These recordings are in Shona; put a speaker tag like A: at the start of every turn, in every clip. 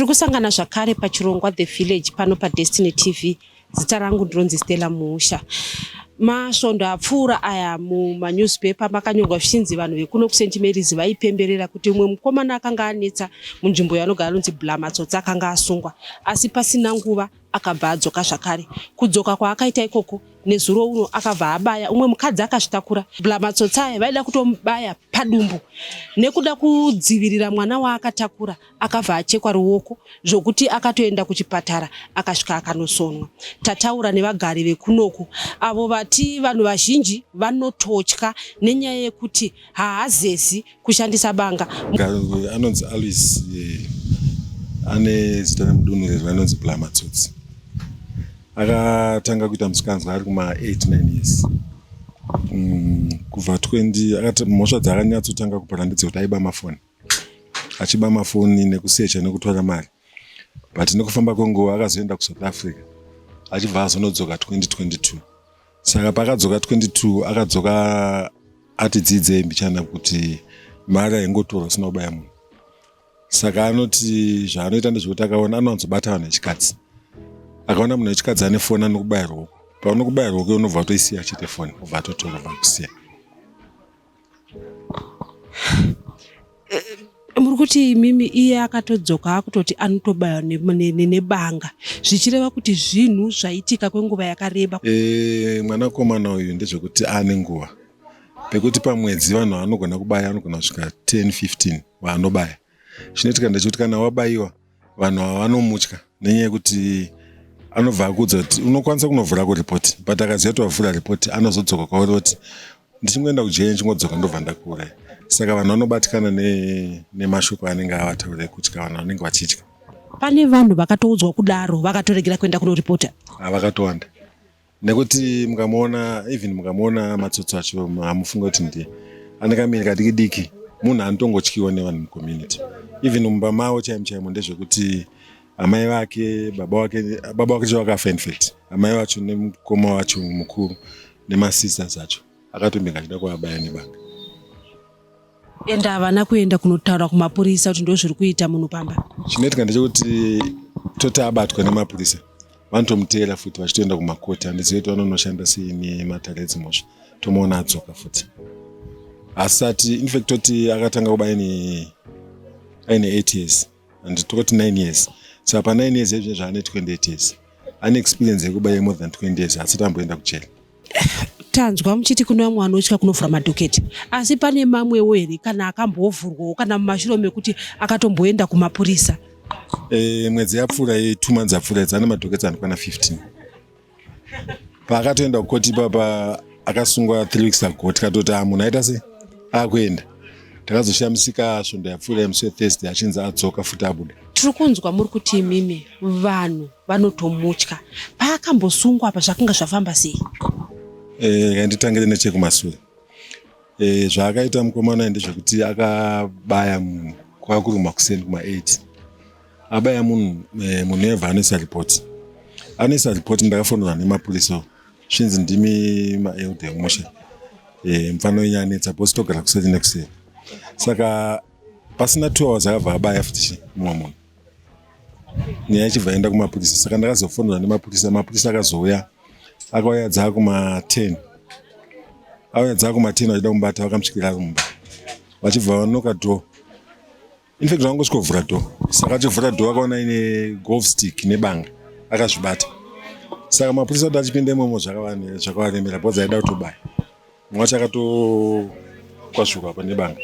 A: Tiri kusangana zvakare pachirongwa The Village pano paDestiny TV. Zita rangu ndinonzi Stella Muusha. Masvondo apfuura aya mumanewspaper makanyorwa zvichinzi vanhu vekuno kuSt Mary's vaipemberera kuti umwe mukomana akanga anetsa munzvimbo yaanogara anonzi Bla Matsotsi akanga asungwa asi pasina nguva akabva adzoka zvakare. Kudzoka kwaakaita ikoko nezuro uno akabva abaya umwe mukadzi akazvitakura. Bla Matsotsi aya vaida kutomubaya padumbu nekuda kudzivirira mwana waakatakura akabva achekwa ruoko zvokuti akatoenda kuchipatara akasvika akanosonwa. Tataura nevagari vekunoku avo vati vanhu vazhinji vanototya nenyaya yekuti haazezi kushandisa banga.
B: Anonzi Alois eh, ane zita remudunhu anonzi Bla Matsotsi. Akatanga kuita musikanzwa ari kuma 8 9 years. Kubva 20 akati mhosva dzaakanyatsotanga kupara ndedzekuti aiba mafoni. Achiba mafoni nekusecha nekutora mari. But nekufamba kwenguva akazoenda kuSouth Africa achibva azonodzoka 2022. Saka paakadzoka 22 akadzoka ati dzidzei mbichana kuti mari haingotorwa usina kubaya munhu. Saka anoti zvaanoita ndezvekuti akaona anowanzobata vanhu vechikadzi. Akaona munhu wechikadzi ane foni anokubaya ruoko. Paunokubaya ruoko unobva watoisiya chete foni obva atotora obva akusiya.
A: Muri kuti imimi iye akatodzoka akutoti anotobaywa nebanga zvichireva kuti zvinhu zvaitika kwenguva yakareba.
B: E, mwanakomana uyu ndezvekuti ane nguva pekuti pamwedzi vanhu vanogona kubaya vanogona kusvika 10 15 vaanobaya. Chinoitika ndechekuti kana wabayiwa vanhu ava vanomutya nenyaya yekuti anobva akuudza kuti unokwanisa kunovhura kuripoti but akaziva kuti wavhura ripoti anozodzoka kwauri oti ndichingoenda kujeri ndichingodzoka ndobva ndakuuraya. Saka vanhu vanobatikana nemashoko anenge avataura ekutya, vanhu vanenge vachitya.
A: Pane vanhu vakatoudzwa kudaro vakatoregera kuenda kunoripota.
B: Vakatowanda nekuti mukamuona even mukamuona matsotso acho hamufunga kuti ndiye ane kamiri kadiki diki munhu anotongotyiwa nevanhu mucommunity even mumba mavo chaimo chaimo ndezvekuti amai vake baba wake baba wake vakafa in fact amai vacho nemukoma wacho mukuru nemasisters acho akatombenge achida kuvabaya nebanga.
A: Ende havana kuenda kunotaura kumapurisa kuti ndozviri kuita munhu pamba.
B: Chinoitika ndechekuti toti abatwa nemapurisa vanotomuteera futi vachitoenda kumakoti handizivi kuti vanonoshanda sei nematare edzimhosva tomuona adzoka futi asati infact toti akatanga kuba aine 8 years and tokoti 9 years saka pa 9 years ezvinezvi ane 28 years ane experience yekuba yemore than 20 years asati amboenda kujeri.
A: Tanzwa muchiti kune vamwe vanotya kunovhura madhoketi asi pane mamwewo here kana akambovhurwawo kana mumashure mekuti akatomboenda kumapurisa?
B: E, mwedzi yapfuura iyi 2 months yapfuura idzi ane madhoketi anokwana 15 paakatoenda kukoti ipapa akasungwa 3 weeks ago tikatoti ah, munhu aita sei akuenda takazoshamisika svondo yapfuura yemusi wethursday achinzi adzoka futi abuda.
A: Tiri kunzwa muri kuti imimi vanhu vanotomutya. Paakambosungwa apa zvakanga zvafamba sei?
B: Eh, nditangire nechekumasure. Eh, zvaakaita mukomana ndezvekuti akabaya munhu kwakuri kumakuseni kuma 8 abaya munhu eh, munhu yebva anoisa report anoisa report ndakafonerwa nemapurisa zvinzi ndimi maelder emusha eh, mufana wenyu anetsa bhosi togara kuseri nekuseri saka pasina 2 hours akabva abaya futi mumwe munhu nyaya ichibva yaenda kumapurisa saka ndakazofonerwa nemapurisa mapurisa akazouya akauya dzaa kuma 10 auya dzaa kuma 10 vachida kumubata vakamusvikira ari mumba vachibva vanoka door infact vangosvikovhura door saka achivhura door akaona ine golf stick nebanga akazvibata saka mapurisa kuti achipinda imomo zvakavaremera because aida kutobaya Mumwe wacho akatokwasvuka apa nebanga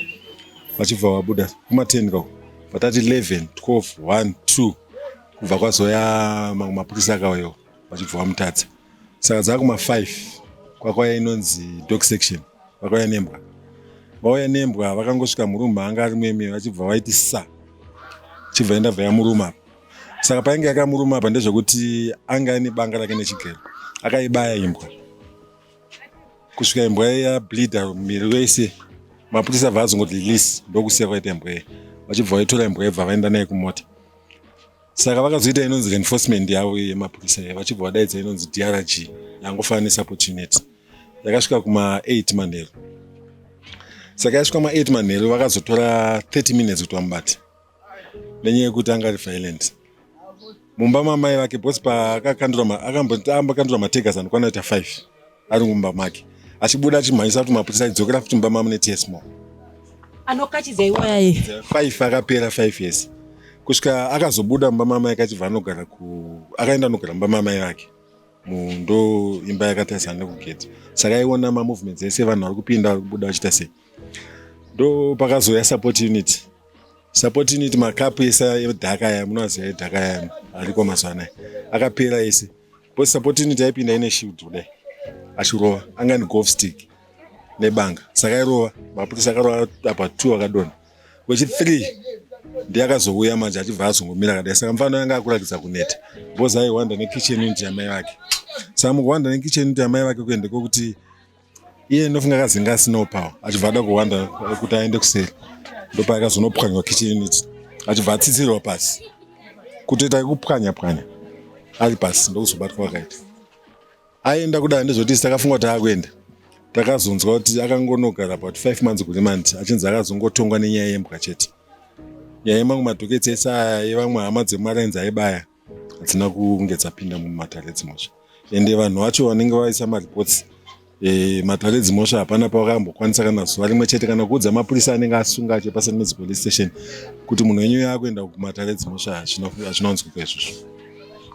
B: vachibva vabuda kuma 10 kako vatati 11 12 1 2 kubva kwazoya mamwe mapurisa akauyawo vachibva vamutadza saka dzaa kuma 5 kwakauya inonzi dog section vakauya nembwa vauya nembwa vakangosvika murume anga ari muemi vachibva vaiti sa chibva yendabva yamuruma apa saka painge yakamuruma apa ndezvekuti anga aine banga rake nechigero akaibaya imbwa kusvika imbwa yableeder muviri wese mapurisa abva azongoti release ndokusiya kwaita imbwa iye vachibva vaitora imbwa yebva vaenda naye kumota saka vakazoita inonzi reinforcement yavo yemapurisa iye vachibva vadaidza inonzi drg yangofanana nesupport unit yakasvika kuma 8 manheru saka yasvika ma 8 manheru vakazotora 30 minutes kuti vamubate. Nenyaya yekuti anga ari violent mumba mamai vake because paakakandura akambokandura mateargas anokwana kuita 5 ari mumba make, achibuda achimhanyisa kuti mapurisa achidzokera futi mumba mamune tears more.
A: Anokachidza iwaya.
B: 5 akapera 5 years kusvika akazobuda mumba mamai ake, achibva anogara ku akaenda anogara mumba mamai vake ndo imba yakatarisana nekugedza. Saka aiona mamovements ese, vanhu vari kupinda, vari kubuda, vachiita sei. Ndo pakazouya support unit. Support unit, makapu ese edhaka aya, munoaziva edhaka aya ariko mazuva anaya, akapera ese because support unit yaipinda ine shield kudai achirova, anga negolf stick nebanga. Saka airova mapurisa, akarova apa two akadonha, wechi3 ndiye akazouya manje achibva azongomira kadai. Saka mufana yanga akuratidza kuneta because aiwanda nekitchen unit yamai vake. Saka mukuwanda nekitchen unit yamai vake, kuende kwokuti iye ndofunga akazinga asinawo power, achibva ada kuwanda kuti aende kuseri, ndopaakazonopwanywa kitchen unit, achibva atsitsirwa pasi, kutoita kupwanya pwanya ari pasi, ndokuzobatwa kwakaita. Aenda kudai ndezvoti takafunga kuti akuenda, takazonzwa kuti akangonogara about 5 months kuremand, achinzi akazongotongwa nenyaya yembwa chete. Nyaya yemamwe madockets ese aya yevamwe hama dzemarainzi aibaya hadzina kunge dzapinda mumatare edzimhosva. Ende vanhu vacho vanenge vaisa mareports, matare edzimhosva hapana pavakambokwanisa kana zuva rimwe chete kana kuudza mapurisa anenge asunga acho paSt Mary's police station kuti munhu wenyu yakuenda kumatare edzimhosva. Hazvinonzwika izvozvo.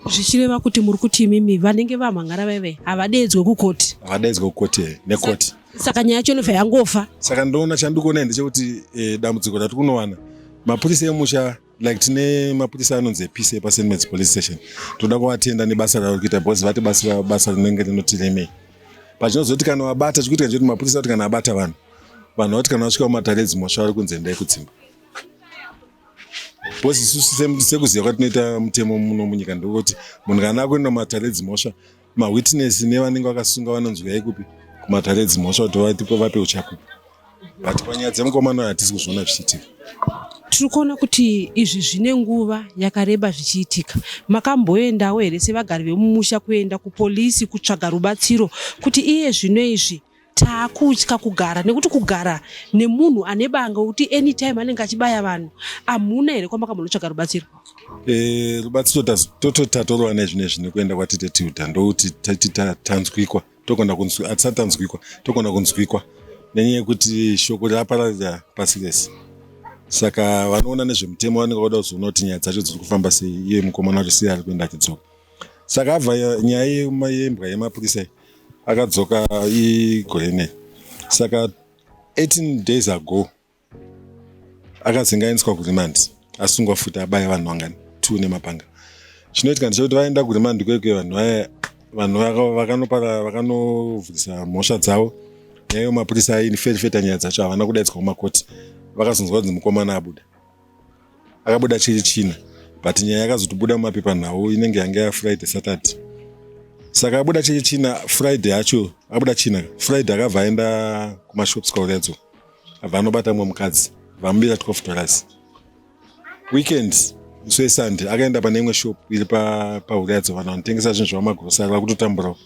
A: Zvichireva kuti muri kuti imimi vanenge vamhangara vaive havadaidzwe kukoti?
B: Havadaidzwe kukoti, nekoti.
A: Saka nyaya yacho inobva yangofa.
B: Saka ndoona chandikuona ndechekuti dambudziko rati kunowana mapurisa emusha, like tine mapurisa anonzi episa epaSt Mary's police station, toda kuvatenda nebasa ravo kuita because vati basa rinenge rinotiremei pachinozoti kana vabata. Chikuitika ndechekuti mapurisa kuti kana abata vanhu, vanhu vati kana vasvika mumatare edzimhosva vari kunzi endai kudzimba, because isusu sekuziva kwatinoita mutemo muno munyika ndekuti munhu kana akuenda mumatare edzimhosva, mawitness nevanenge vakasunga vanonzi uyai kupi? Kumatare edzimhosva kuti vape uchapupu. But panyaya dzemukomana hatisi kuzviona zvichiitika.
A: Tiri kuona kuti izvi zvine nguva yakareba zvichiitika. Makamboendawo here sevagari vemumusha kuenda kupolisi kutsvaga rubatsiro kuti iye zvino izvi taakutya kugara, nekuti kugara nemunhu ane banga wekuti anytime anenge achibaya vanhu? Hamuna here kwamakambonotsvaga rubatsiro?
B: Rubatsiro tototi tatorwa nezvinezvi nekuenda kwatite Tilda, ndokuti tati tanzwikwa, togona hatisati tanzwikwa, togona kunzwikwa nenyaya yekuti shoko rapararira pasi rese. Saka vanoona nezvemutemo vanenge vada kuzoona kuti nyaya dzacho dziri kufamba sei, iye mukomana wacho sei ari kuenda achidzoka. Saka abva nyaya yembwa yemapurisa iyi, akadzoka igore nei. Saka 18 days ago akazinga aendeswa kuremand, asungwa futi, abaya vanhu vangani? Two nemapanga. Chinoitika ndechekuti vaenda kuremand kwekwe, vanhu vaya, vanhu vakanopara, vakanovhurisa mhosva dzavo. Nyaya yemapurisa aiferefeta nyaya dzacho havana kudaidzwa kumakoti. Vakazonzwa kunzi mukomana abuda, akabuda chiri China, but nyaya yakazotobuda mumapepanhau inenge yanga yaFriday, Saturday. Saka abuda chiri China, Friday yacho abuda China, Friday akabva aenda kumashops kwaUredzo, abva anobata mumwe mukadzi, vamubira $12. Weekend, musi weSunday, akaenda pane imwe shop iri paUredzo, vanhu vanotengesa zvinhu zvamagrosari vakutotamburawo.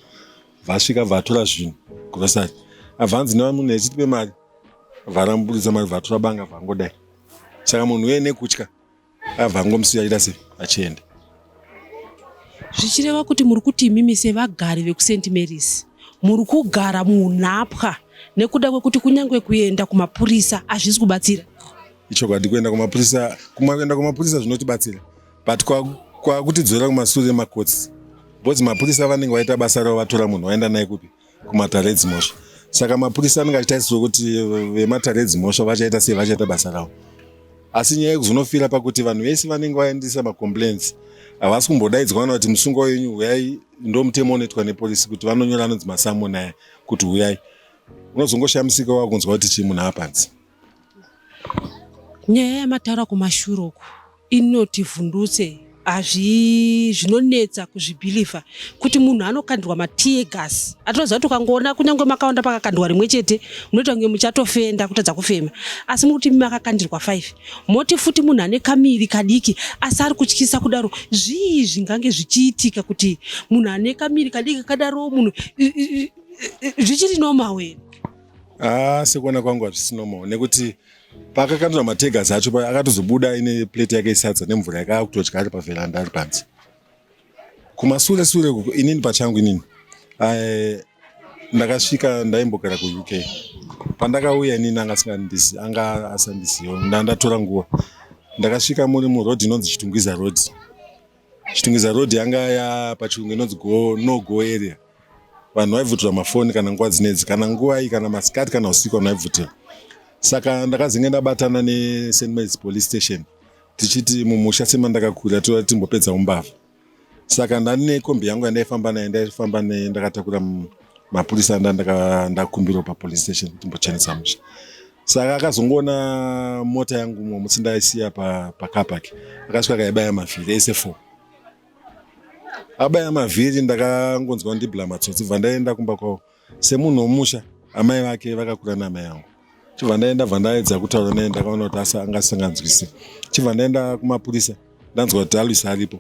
B: Vasvika, vatora zvinhu grosari, abva anzi nevamunhu echitipe mari, varamburitsa mari, vatora banga, vangodai. Saka munhu uye nekutya abva angomusiya aita sei, achienda.
A: Zvichireva kuti muri kuti imimi sevagari vekuSt Marys muri kugara muunhapwa nekuda kwekuti kunyange kuenda kumapurisa hazvisi kubatsira?
B: Ichokwadi. Kuenda kumapurisa, kuenda kumapurisa zvinotibatsira, but kwakutidzorera kumasure emakotsi, because mapurisa vanenge vaita basa ravo, vatora munhu, vaenda naye kupi? Kumatare edzimhosva. Saka mapurisa anenge achitarisirwa kuti vematare edzimhosva vachaita sei? Vachaita basa ravo. Asi nyaya yekuzonofira pakuti vanhu vese vanenge vaendesa macomplaints havasi kumbodaidzwa kana kuti musungwa wenyu huyai. Ndo mutemo unoitwa nepolisi kuti vanonyora anonzi masummons aya kuti huyai. Unozongoshamisika wakunzwa kuti chii, munhu apanzi.
A: Nyaya yamataura kumashure uku inotivhundutse. Hazvi zvinonetsa kuzvibhilivha kuti munhu anokandirwa matear gas atinoziva kuti ukangoona kunyange makaonda pakakandwa rimwe chete munoita kunge muchatofenda, kutadza kufema, asi mukuti makakandirwa 5, moti futi munhu ane kamiri kadiki asi ari kutyisa kudaro. Zvii zvingange zvichiitika kuti munhu ane kamiri kadiki kadaro, munhu zvichiri normal here?
B: Ah, sekuona kwangu hazvisi normal nekuti Paakakandira mateargas acho paya akatozobuda aine plate yake yesadza nemvura yake akutodya ari paveranda ari panze. Kumasure sure uku inini pachangu inini eh, ndakasvika ndaimbogara kuUK. Pandakauya inini anga asingandizi anga asandiziva ndandatora nguva. Ndakasvika muri muroad inonzi Chitungwiza road. Chitungwiza road yanga ya pachirungu inonzi go no go area. Vanhu vaibvutirwa mafoni kana nguva dzinedzi kana nguva iyi kana masikati kana usiku vanhu vaibvutirwa. Saka ndakazenge ndabatana neSt Mary's Police Station tichiti mumusha semandakakura toda timbopedza umbavha. Saka ndane kombi yangu yandaifamba nayo ndaifamba naye ndakatakura mapurisa ndakumbirwa papolice station kuti timbochenesa musha. Saka akazongoona mota yangu mumwe musi ndaisiya pacar park akasvika akaibaya mavhiri ese four. Abaya mavhiri ndakangonzwa ndibla matsotsi bva ndaenda kumba kwavo semunhu womusha amai vake vakakura naamai vangu. Chibva ndaenda bva ndaedza kutaura naye ndakaona kuti asa anga asinganzwisi. Chibva ndaenda kumapurisa ndanzwa kuti Alois aripo.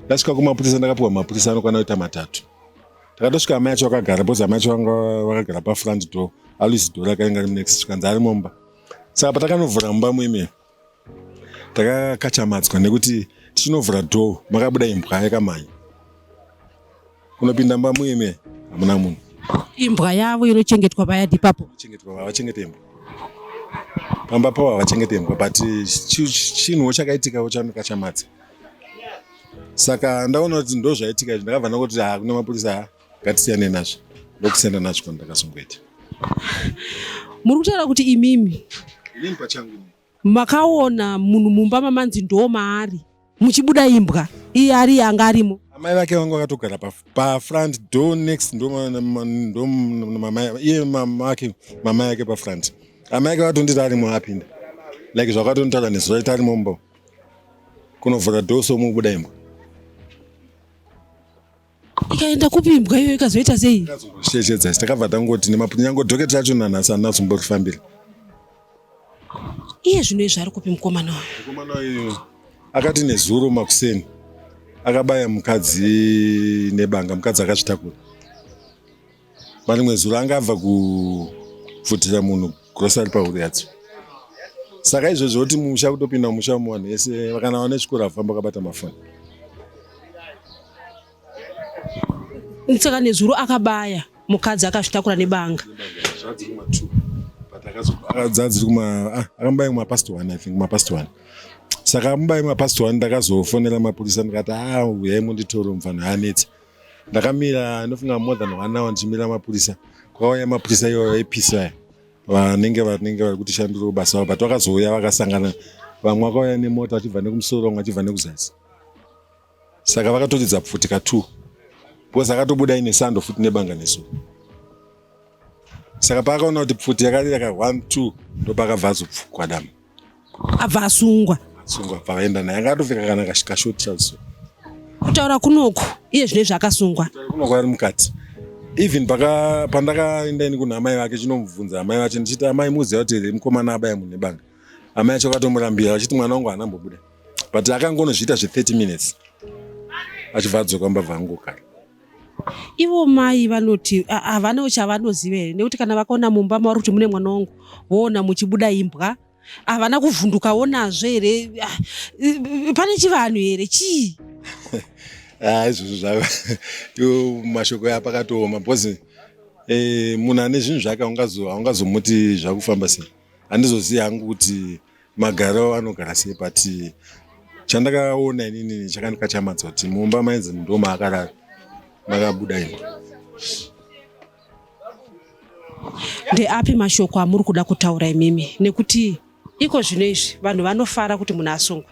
B: Ndasvika kumapurisa ndakapiwa mapurisa anokwana kuita matatu. Takatosvika amai acho vakagara because amai acho vanga vakagara pafront door. Alois door rakainga riri next zvikanzi arimo mumba. Saka patakanovhura mumba muime takakachamadzwa nekuti tichinovhura door makabuda imbwa yakamhanya. Kunopinda mumba muime hamuna munhu.
A: Imbwa yavo inochengetwa payadhi ipapo.
B: Chengetwa havachengete imbwa. Pamba pavo havachengete imbwa but chinhuwo chakaitikawo chanikachamadza. Saka ndaona kuti ndozvaitika izvi ndakabva ndangoti ha kune mapurisa ha ngatisiyane nazvo. Ndokusiyana nazvo kwandakazongoita.
A: Muri kutaura kuti imimi
B: Inini pachangu inini.
A: Makaona munhu mumba mamanzi ndo maari muchibuda imbwa iye ari anga arimo.
B: Amai vake vanga vakatogara pa, pa front door next ndo ndo mama iye mama ake mama yake pa front. Amai ake vakatonditi arimo apinda. Like zvakatonitaura nezuro aiti arimo mumba. Kunovhura door so mubuda imbwa.
A: Ikaenda kupi imbwa iyoyo ikazoita sei?
B: Shechedza takabva tangoti nemapunyango docket racho nanhasi handina kuzomborifambira.
A: Iye zvino izvi ari kupi mukomana uyu?
B: Mukomana uyu akati nezuro makuseni akabaya mukadzi nebanga, mukadzi akazvitakura. Marimwe zuro anga abva kubvutira munhu grocery pahuro yadzo. Saka izvozvo kuti musha kutopinda musha umu vanhu vese kana vane chikoro havafamba vakabata mafoni.
A: Saka nezuro akabaya mukadzi akazvitakura nebanga.
B: Dzadziri kuma ah, akamubaya kuma past one I think kuma past one. Saka amubaya kuma past one ndakazofonera mapurisa ndikati ah uyai munditore mufana anetsa. Ndakamira ndofunga more than one hour ndichimira mapurisa. Kwakauya mapurisa iwayo episa aya vanenge vanenge vari kutishandira basa ravo but vakazouya vakasangana vamwe vakauya nemota vachibva nekumusoro vamwe vachibva nekuzasi. Saka vakatoridza pfuti ka two because akatobuda aine sando futi nebanga nesu. Saka paakaona kuti pfuti yakarira ka one two ndopakabva azopfukwa dama.
A: Abva asungwa.
B: Asungwa abva vaenda naye anga atopfeka kana kashort trousers.
A: Kutaura kunoku iye zvino izvi akasungwa.
B: Kunoku ari mukati. Even paka pandakaenda ini kuna amai vake chinomubvunza amai vacho ndichiti amai muziva kuti mukomana abaya munhu nebanga. Amai acho akatomurambira vachiti mwana wangu haana mbobuda. But akangonozviita zve 30 minutes achibva adzoka mbabva angogara.
A: Ivo mai vanoti havanawo chavanoziva here nekuti kana vakaona mumba mavari kuti mune mwana wangu voona muchibuda imbwa havana kuvhundukawo nazvo here ah, pane chivanhu here chii
B: ah, izvozvo zvavo iwo mashoko aya pakatooma because eh, munhu ane zvinhu zvake haungazomuti zvakufamba sei handizozivi hangu kuti magariro anogara sei but chandakaona inini chakandikachamadza kuti mumba mainzi ndo maakarara makabuda imbwa
A: ndeapi mashoko amuri kuda kutaura imimi nekuti iko zvino izvi vanhu vanofara kuti munhu asungwe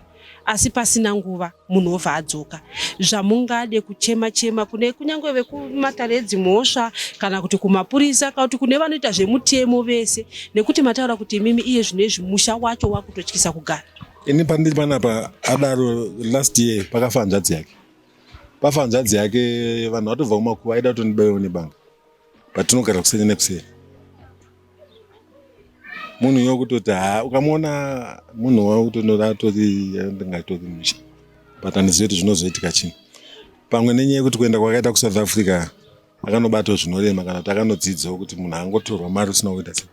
A: asi pasina nguva munhu obva adzoka zvamungade kuchema chema kune kunyange vekumatare edzimhosva kana kuti kumapurisa kana kuti kune vanoita zvemutemo vese nekuti mataura kuti imimi iye zvino izvi musha wacho wakutotyisa kugara.
B: Ini pandiri panapa adaro last year pakafa hanzvadzi yake pafa hanzvadzi yake vanhu vatobva kumakuva aida kutondibaiwa nebanga but tinogara kuseri nekuseri munhu iwe kutoti ha ukamuona munhu wakutonora atori ndingatori musha but handizivi kuti zvinozoitika chii pamwe nenyaya yekuti kuenda kwakaita kusouth africa akanobatawo zvinorema kana kuti akanodzidzawo kuti munhu angotorwa mari usina kuita sei.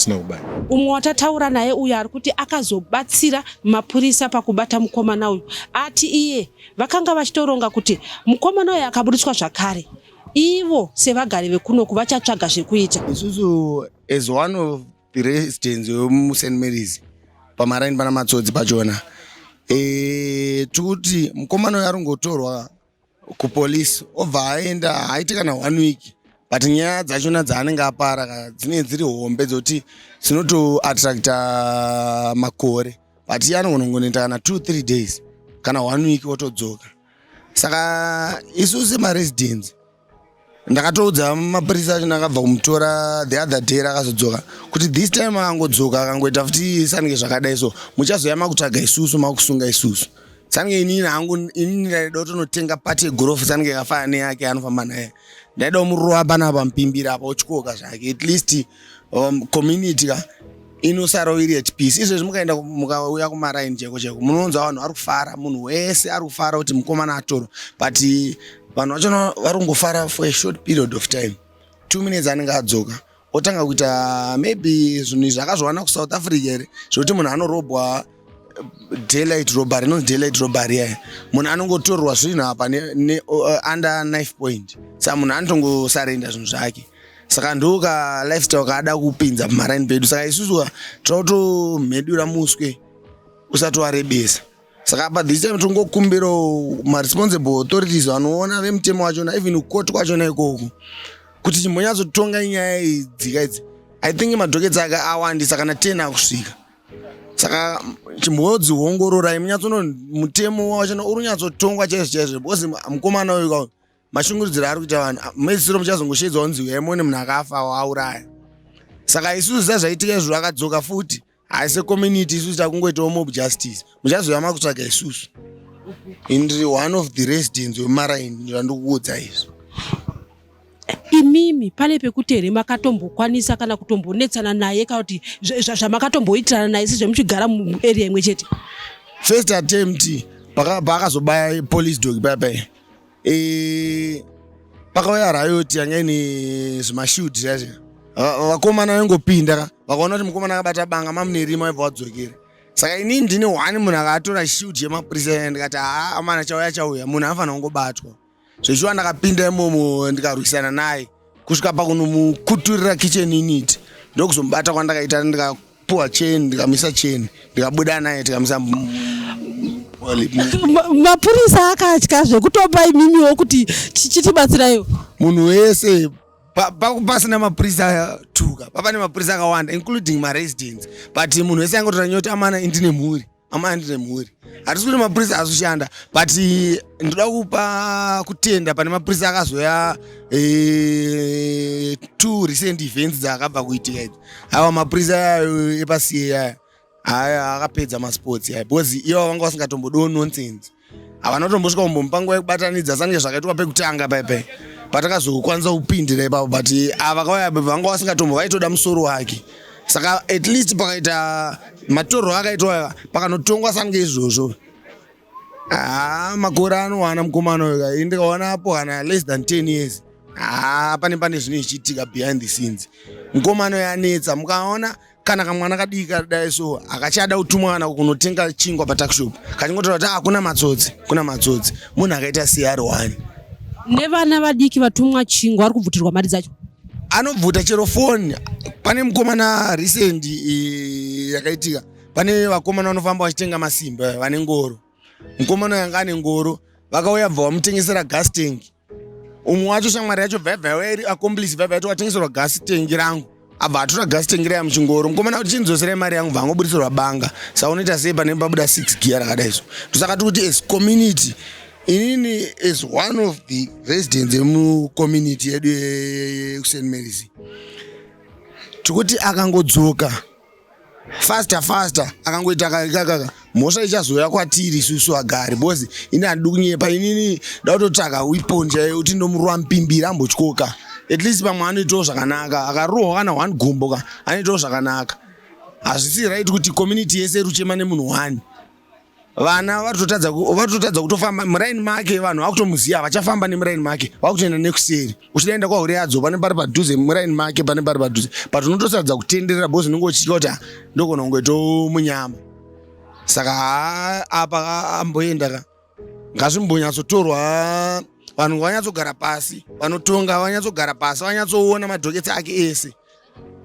B: Sina kubaya.
A: Umwe watataura naye uyo ari kuti akazobatsira mapurisa pakubata mukomana uyu ati iye vakanga vachitoronga kuti mukomana uyu akaburitswa zvakare ivo sevagari vekunoku vachatsvaga zvekuita.
C: Isusu as one of the residents vemuSt Mary's pamaraini pana Matsotsi pachona, tikuti mukomana uyu aringotorwa kupolisi obva aenda, haaiti kana one week, but nyaya dzachona dzaanenge apara ka dzinenge dziri hombe dzokuti dzinotoattracta makore, but iye anogona kana 2 3 days kana one week otodzoka. Saka isusu semaresidents, ndakatoudza mapurisa acho ndakabva kumutora the other day rakazodzoka kuti this time akangodzoka, akangoita futi sanike zvakadai, so muchazoya makutsvaga isusu, makusunga isusu. Sanike inini hangu, inini ndaida kutonotenga part yegorofu sanike yakafanana neyake anofamba naye. Ndaida kumurova panapa mupimbira apa, otyoka zvake. At least community ka inosarawo iri at peace. Izvezvi mukaenda, mukauya kumaraini cheko cheko, munoonzwa vanhu vari kufara, munhu wese ari kufara kuti mukomana atorwa, but vanhu vachona vari kungofara for a short period of time. 2 minutes anenge adzoka, otanga kuita maybe zvinhu izvi akazviwana kuSouth Africa here, zvekuti munhu anorobwa, daylight robbery, inonzi daylight robbery yaya. Munhu anongotorwa zvinhu apa under knife point, saka munhu anotongosarenda zvinhu zvake. Saka ndoka lifestyle kaada kupinza pamaraini pedu. Saka isusu tinotomhedura muswe usati warebesa. Saka pa this time tingokumbirawo maresponsible authorities vanoona vemutemo wachona, even kukoti kwachona ikoko, kuti chimbonyatsotonga nyaya idzika idzi. I think madockets ake awandisa, kana 10 akusvika, saka chimbodziongororai munyatsono mutemo wachona uri kunyatsotongwa chaizvo chaizvo, because mukomana uyu ka mashungurudziro ari kuita vanhu, medzisiro muchazongoshedzwa kunzi uyai muone munhu akafa waauraya. Saka isusu sezvaitika izvo, akadzoka futi, hai, secommunity isusu takungoitawo mob justice, muchazoya makutsvaga isusu. Ndiri one of the residents wemaraini zvandikuudza izvi.
A: Imimi pane pekuti here makatombokwanisa kana kutombonetsana naye, kana kuti zvamakatomboitirana naye sezvo muchigara muarea imwe chete?
C: First attempt paakazobaya police dog paya paya, pakauya riot yanga ine zvimashield zviya. Vakomana vaingopinda ka, vakaona kuti mukomana akabata banga, mamune rima, vaibva vadzokera. Saka inini ndine one munhu akatora shield yemapurisa, ndikati, "Haa amana, chauya chauya, munhu anofanira kungobatwa." Zvechiwa ndakapinda imomo, ndikarwisana naye kusvika pakunomukuturira kitchen unit, ndokuzomubata kwandakaita, ndikapuwa chain, ndikamisa chain, ndikabuda naye, tikamisa
A: Mapurisa akatya zvekutopa imimiwo kuti chitibatsiraiwo?
C: Munhu wese pasina mapurisa tuka, papa nemapurisa akawanda, including maresidents, but munhu wese angotora nyoti, "Amana, indine mhuri, amana, ndine mhuri." Hatisi kuti mapurisa azoshanda, but ndoda kupa kutenda pane mapurisa akazoya two recent events dzakabva kuitika idzi. Aiwa, mapurisa ayo epasiye aya, aya akapedza masports aya, because ivo vanga vasingatombodiwo nonsense. Havana kutombosvika kumbomupa nguva yekubatanidza sange zvakaitwa pekutanga paipai patakazokwanisa kupindira ipapo, but ava vakauya vanga vasingatombo, vaitoda musoro wake. Saka at least pakaita matorwo akaitwa, pakanotongwa sange izvozvo, haa, makore anowana mukomana uyu ka, ndikaona apo kana less than 10 years. Haa, pane zvinhu zvichiitika behind the scenes. Mukomana uyu anetsa. Mukaona kana kamwana kadiki kadai so, akachada kutumwa kana kunotenga chingwa patuckshop, kachingotaura kuti, "Ah, kuna matsotsi, kuna matsotsi." Munhu akaita cr1.
A: Nevana vadiki vatumwa chingwa vari kubvutirwa mari dzacho.
C: Anobvuta chero foni. Pane mukomana recent yakaitika, pane vakomana vanofamba vachitenga masimba vane ngoro. Mukomana uyu anga ane ngoro, vakauya bva vamutengesera gas tank. Umwe wacho, shamwari yacho, bva yabva iri accomplice, bva yaiti, "Watengeserwa gas tank rangu." Abva atora gas tank raya muchingoro. Mukomana kuti, "Chinzoserai mari yangu." Bva angobudisirwa banga. Saka unoita sei pane pabuda 6 gear rakadai? So ndosaka tiri kuti as community, inini as one of the residents emucommunity yedu yekuSt Marys, tikuti akangodzoka faster faster, akangoita kakaka, mhosva ichazouya kwatiri isusu vagari, because ini handidi kunyepa. Inini da kutotsvaka weapon chaiyo kuti ndomurova mupimbiri ambotyoka. At least pamwe anoitawo zvakanaka. Akarohwa kana one gumbo ka, anoitawo zvakanaka. Hazvisi right kuti community yese iri kuchema nemunhu one. Vana vatotadza vatotadza kutofamba muraini make, vanhu vakutomuziva havachafamba nemuraini make, vakutoenda nekuseri. Uchidaenda kwaHuriyadzo pane pari padhuze muraini make, pane pari padhuze, but unotosadza kutenderera because unenge uchitya kuti ah, ndogona kungoitawo munyama. Saka haa apa amboenda ka, ngazvimbonyatsotorwa, vanhu vanyatsogara pasi, vanotonga vanyatsogara pasi, vanyatsoona madhoketsi ake ese,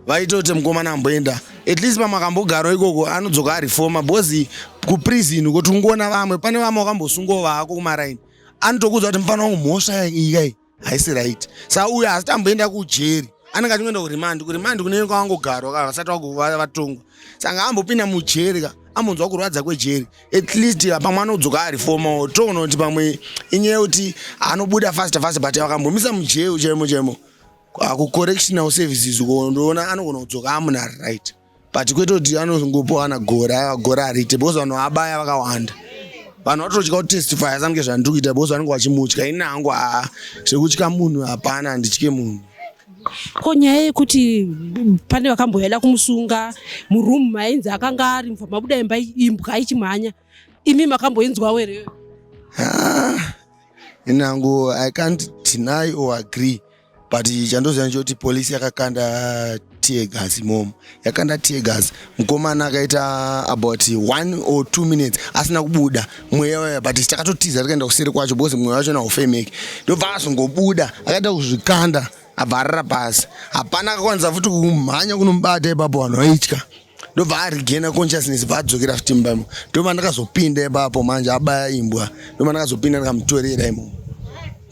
C: vaite kuti mukomana amboenda at least pamwe akambogarawo ikoko anodzoka arifoma, because kuprison uko tikungoona vamwe, pane vamwe vakambosungwawo vako kumaraini, anotokuudza kuti mufana wangu mhosva iyi kai haisi right. Saka uyo asi tamboenda kujeri, anenge achingoenda kuremand, kuremand kunenge kwavangogarwa kana vasati vatongwa. Saka ngaambopinda mujeri ka, ambonzwa kurwadza kwejeri at least, pamwe anodzoka arifomawo. Toona kuti pamwe inyaya yekuti anobuda fast fast, but vakambomisa mujeri chaimo chaimo kucorrectional services uko, ndoona anogona kudzoka amunhu ari right, but kwete kuti anongopiwa gore. Aiwa, gore hariite because vanhu vabaya vakawanda, vanhu vatotya kutestify sange zvandiri kuita because vanenge vachimutya. Ini hangu haa, zvekutya munhu hapana, handitye munhu.
A: Ko nyaya yekuti pane vakamboenda kumusunga murumu mainzi akanga ari mubva mabuda imba imbwa ichimhanya, imi makamboinzwawo here iyoyo?
C: Ah, ini hangu I can't deny or agree, but chandoziva ndechekuti polisi yakakanda tear gas imomo. Yakanda tear gas, mukomana akaita about 1 or 2 minutes asina kubuda mweya waya, but takatotiza tikaenda kuseri kwacho because mweya wacho haufemeki. Ndobva azongobuda, akaita kuzvikanda, abva arara pasi. Hapana akakwanisa futi kumhanya kunomubata ipapo, vanhu vaitya. Ndobva aregaina consciousness, bva adzokera futi mumba imo. Ndobva ndakazopinda ipapo manje abaya imbwa, ndobva ndakazopinda ndikamutorera imomo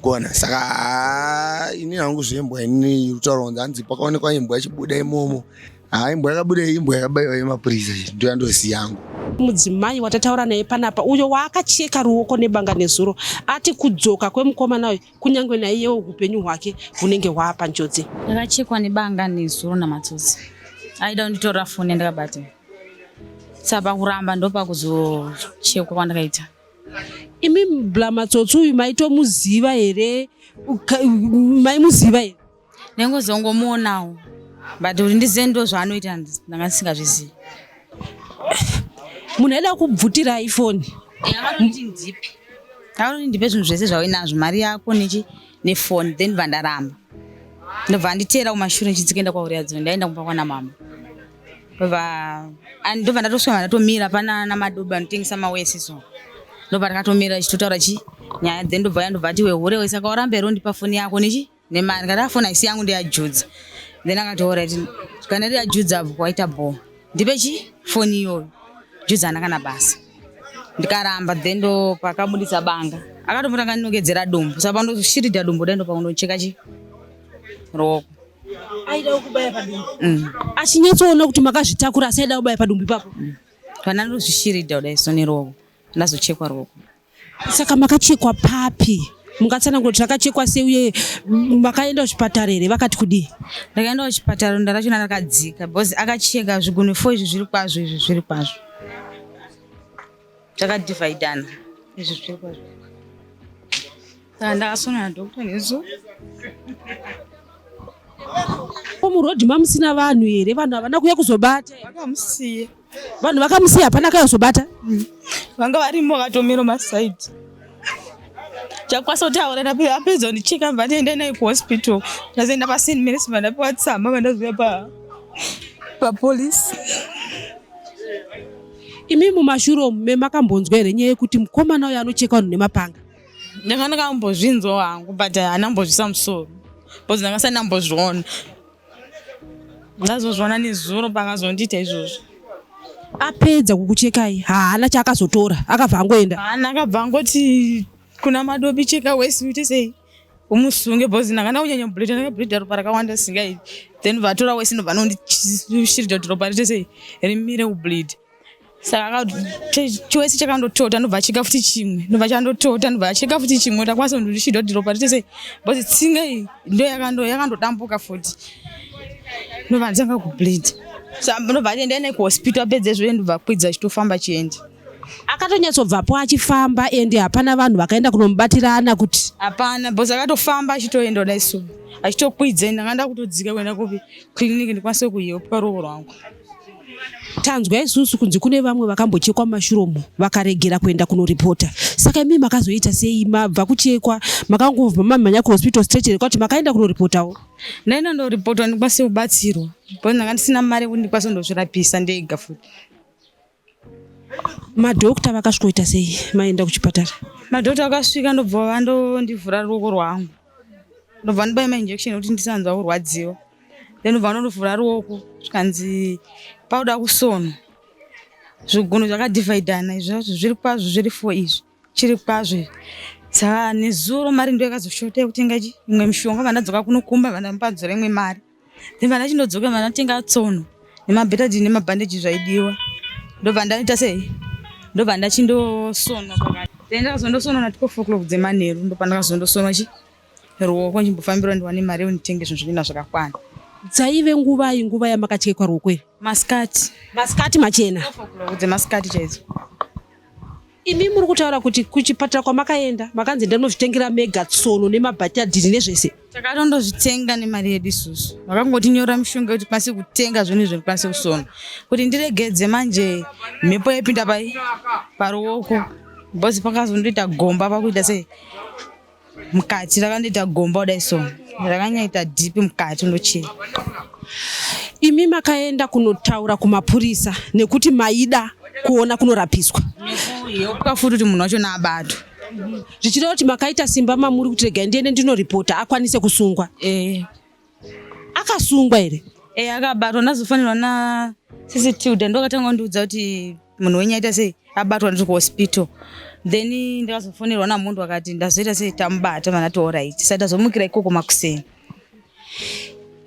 C: kuona. Saka haa, ini hangu zvembwa ini kutaura kunzi hanzi pakaonekwa imbwa ichibuda imomo, haa, imbwa yakabuda, imbwa yakabayiwa yemapurisa, ndo yandoziva yangu.
A: Mudzimai watataura naye panapa uyo waakacheka ruoko nebanga nezuro ati kudzoka kwemukomana uyu, kunyange naiyewo upenyu hwake hunenge hwaapa njodzi.
D: Ndakachekwa nebanga nezuro naMatsotsi. Aida kunditorera foni yandakabata, saka pakuramba ndopakuzochekwa kwandakaita.
A: Imi bla Matsotsi uyu maitomuziva here? Maimuziva here?
D: Ndangozongomuonawo, but kuti ndizive ndo zvaanoita ndanga ndisingazvizivi.
A: Munhu aida kubvutirai foni?
D: Akatoti ndipe, akatoti ndipe zvinhu zvese zvauinazvo, mari yako nechi nefoni, then bva ndaramba. Ndobva anditeera kumashure ndichidzikuenda kwaUriyadzo. Ndaenda kumba kwana mama, ndobva ndobva ndatosvika, ndatomira pana namadobi anotengesa mawesi, so ndobva ndakatomira chitotaura chi nyaya, then ndobva ndobva ati wehure wese, saka waramba here undipa foni yako nechi nemari? Ndikati afoni haisi yangu, ndeyajudza. Then akati alright, kana iri yajudza apo kwaita bho, ndipe chi foni iyoyo, judza haana kana basa. Ndikaramba, then ndo pakabudisa banga, akatombotanga ndinokedzera dombo, saka pandoshiridha dombo dai ndopakundocheka chi ruoko.
A: Aida kubaya padumbu? Achinyatsoona kuti makazvitakura, asi aida kubaya padumbu ipapo?
D: Kana ndozvishiridha kudai so neruoko, ndazochekwa ruoko.
A: Saka makachekwa papi? Mungatsanangura kuti rakachekwa sei, uye makaenda kuchipatara here? Vakati kudii?
D: Ndakaenda kuchipatara, ronda rachona rakadzika because akacheka zvigunwe four, izvi zviri kwazvo, izvi zviri kwazvo, takadhivhaidhana, izvi zviri kwazvo. Saka ndakasona nadoctor nezuva.
A: Ko murodhi mamusina vanhu here? Vanhu havana kuuya kuzobata here?
E: Vakamusiya.
A: Vanhu vakamusiya, hapana akayozobata?
E: Vanga varimo, vakatomira masaidi. Chakwanisa kutaura, apedza kundicheka, bva ndienda naye kuhospital. Ndazoenda paSt Marys, bva ndapiwa tsamba, bva ndazouya papolisi.
A: Imi mumashure umu memakambonzwa here nyaya yekuti mukomana uyu anocheka vanhu nemapanga?
E: Ndanga ndakambozvinzwa hangu, but haana mbozvisa musoro because ndanga sati ndambozviona. Ndazozviona nezuro pakazondiita izvozvo.
A: Apedza kukuchekai, haana chaakazotora, akabva angoenda?
E: Haana, akabva angoti kuna Madobi, cheka wesi, uite sei, umusunge, because ndanga ndakunyanya kubleeda, ndakableeda ropa rakawanda singai. Then vatora wesi, ndobva nondishiridza kuti ropa riite sei, rimire kubleed. Saka chiwesi chakandotota, ndobva acheka futi chimwe, ndobva chandotota, ndobva acheka futi chimwe. Takwanisa kundishidha kuti ropa riite sei, because tsinga iyi ndo yakandodambuka futi, ndobva nditanga kubleed. Saka ndobva atienda naye kuhospital, apedza izvozvo ndobva kwidza achitofamba achienda.
A: Akatonyatsobvapo achifamba, ende hapana vanhu vakaenda kunomubatirana kuti?
E: Hapana, because akatofamba achitoenda kudai so, achitokwidza. Ndanga ndakutodzika kuenda kupi, clinic, ndikwanise kuhepwa ruoko rwangu.
A: Tanzwa isusu kunzi kune vamwe vakambochekwa mumashure umo vakaregera kuenda kunoripota. Saka imi makazoita sei mabva kuchekwa makangobva mamhanya kuhospital straight here kwati makaenda kunoripotawo?
E: Ndaenda ndoripotwa ndikwanise kubatsirwa because ndanga ndisina mari yekuti ndikwanise kundozvirapisa ndega futi.
A: Madhokta vakasvikoita sei maenda kuchipatara?
E: Madhokta akasvika ndobva vandondivhura ruoko rwangu ndobva ndibaya mainjection ekuti ndisanzwa kurwadziwa then ndobva vandondivhura ruoko zvikanzi pauda kusonwa zvigunwe zvakadhivhaidhana izvozvo zviri kwazvo zviri fo izvi chiri kwazvo izvi saka nezuro mari ndo yakazoshota yekutenga chi imwe mishonga vandadzoka kunokumba vandamupadzora imwe mari then vandachindodzoka vandatenga tsono nemabhetadhi nemabhandeji zvaidiwa ndobva ndaita sei ndobva ndachindosonwa pakati then ndakazondosonwa na 12 o'clock dzemanheru ndopandakazondosonwa chi ruoko ndichimbofambira ndiwane mari yekunditenge zvinhu zvinoina zvakakwana.
A: Dzaive nguvai nguva yamakatyekwa ruoko iri?
E: Masikati.
A: Masikati machena.
E: 12 o'clock dzemasikati chaidzo.
A: Imi muri kutaura kuti kuchipatara kwamakaenda makanzi ndanozvitengera mega tsono nemabhatadhiri nezvese.
E: Takatondozvitenga nemari yedu isusu. Vakangotinyora mishonga yekuti tikwanise kutenga zvinhu izvo ndikwanise kusona. Kuti ndiregedze manje mhepo yaipinda pai paruoko because pakazondoita gomba pakuita sei mukati rakandoita gomba kudai so rakanyaita deep mukati ndochera
A: imi makaenda kunotaura kumapurisa nekuti maida kuona kunorapiswa
E: yeuka futi kuti munhu wacho naabatwa
A: zvichireva kuti makaita simba mamuri kuti regai ndiende ndinoripota akwanise kusungwa
E: eh.
A: Akasungwa here?
E: Eh, akabatwa ndazofanirwa na sisi Tilda ndokatanga kundiudza kuti munhu wenyu aita sei abatwa ndiri kuhospital then ndakazofonerwa namunhu akati ndazoita sei tamubata vanati orit saka ndazomukira ikoko makuseni.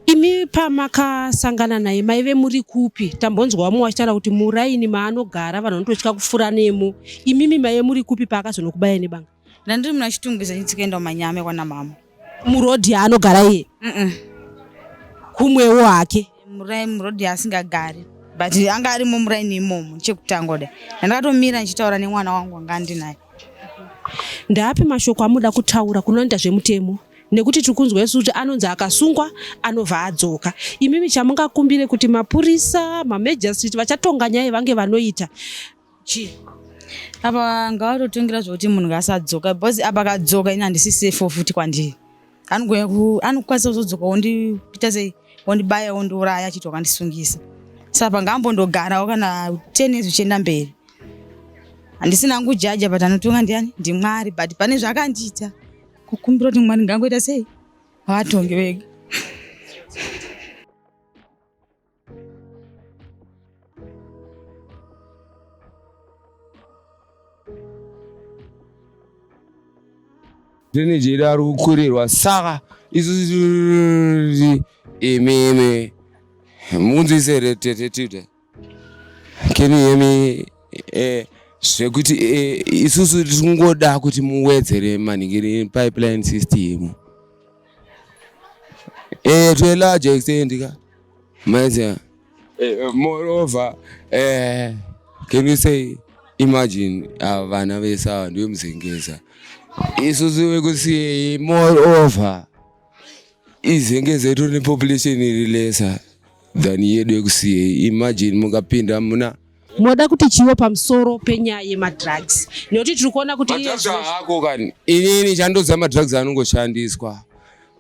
A: Imi pamakasangana naye maive muri kupi? Tambonzwa vamwe vachitaura kuti muraini maanogara vanhu vanototya kufura nemo. Imimi maive muri kupi paakazonokubaya nebanga?
E: Ndandiri muna Chitungwiza ndichikaenda kumanyame kwana mama.
A: Muroad yaanogara iye?
E: Mm.
A: Kumwewo hake.
E: Murai muroad yaasingagari. But anga arimo muraini imomo chekutanga kudai. Ndakatomira ndichitaura nemwana wangu anga andinaye.
A: Ndaapi mashoko amuda kutaura kunoita zvemutemo? Nekuti tiri kunzwa isu kuti anonzi akasungwa anobva adzoka. Imimi chamungakumbire kuti mapurisa, mamejastiriti vachatonga nyaya vange vanoita
E: Chii? Apa ngavatotongira zvekuti munhu ngaasadzoka because apa akadzoka ini handisi safe futi kwandiri. Anogona ku anokwanisa kuzodzoka wondiita sei wondibaya wondiuraya achiti wakandisungisa. Saka apa ngaambondogarawo kana 10 years zvichienda mberi. Handisina hangu jaja but anotonga ndiani ndiMwari but pane zvaakandiita kukumbira kuti Mwari ngaangoita sei vatonge vega.
F: Drainage yedu ari kukurirwa saka isusu imimi munzwise here tete tilda can you hear me eh, zvekuti eh, isusu tiri kungoda kuti muwedzere manhingiri pipeline system eh, to a large extent ka maiziva eh, moreover eh, can you say imagine ava vana vese ava ndiwe muzengeza isusu vekusiyei moreover izengeza itori nepopulation iri lesa than yedu yekusiyei imagine mukapinda muna
A: Moda kuti chiwo pamusoro penyaya yemadrugs nekuti tiri kuona kuti iye
F: Madrugs haako kani inini chandoziva madrugs anongoshandiswa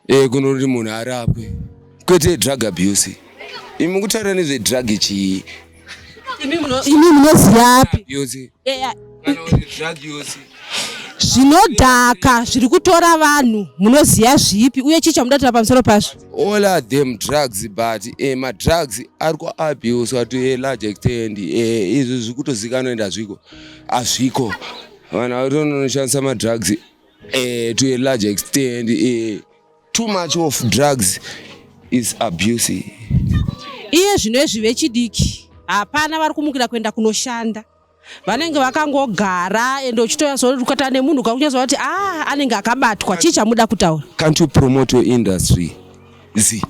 F: eh, kunoti munhu arapwe kwete drug abuse imi mukutaura nezvedrug chii
A: imi munoziva api
F: abuse
A: Eh,
F: kana kuti drug use
A: zvinodhaka zviri kutora vanhu munoziva zvipi uye chii chamuda kutaura pamusoro pazvo
F: all are them drugs but eh, madrugs ari kuabuswa to a large extent eh, izvi zviri kutozikanwa ende hazviko hazviko vanhu vatonoshandisa madrugs eh, to a large extent eh, too much of drugs is abuse
A: iye zvino izvi vechidiki hapana vari kumukira kuenda kunoshanda vanenge vakangogara ende uchitoyazokata nemunhu kakunyatsoona kuti ah anenge akabatwa chii chamuda kutaura
F: can't you promote your industry z